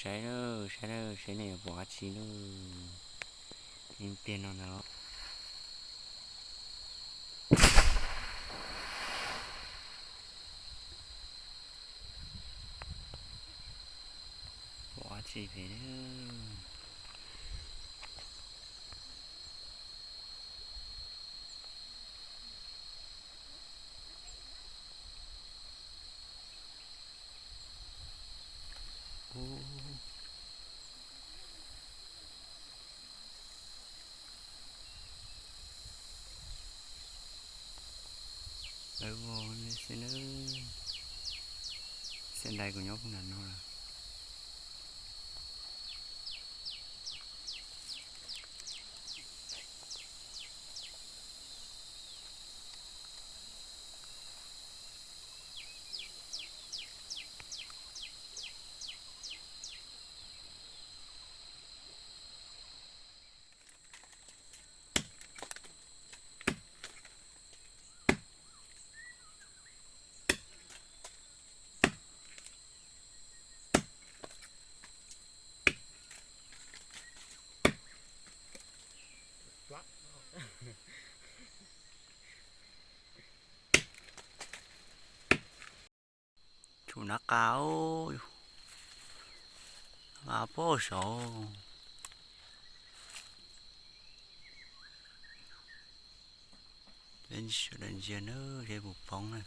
Saib na, saib na, saib nej yuav pom dab tsi na. Ib pliag no ntag los. Pom dab tsi pem na. Lawv vau xwb na. Xev dais kuv nyob puag nram no lawm. Tsum nab qa, nab qa pab saud. Peb sawv daws ntsia na, seb puas poob na.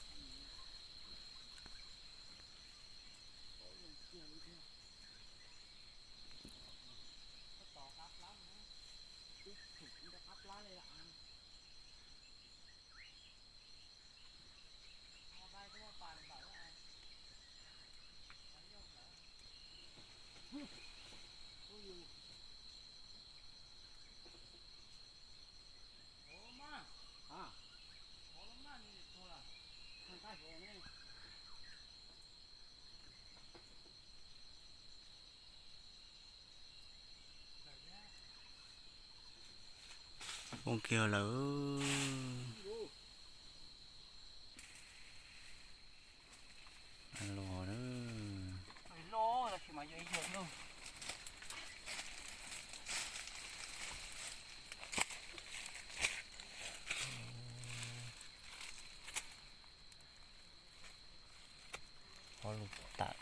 Poob kiag lawm. Los na. Qhov lus tawm.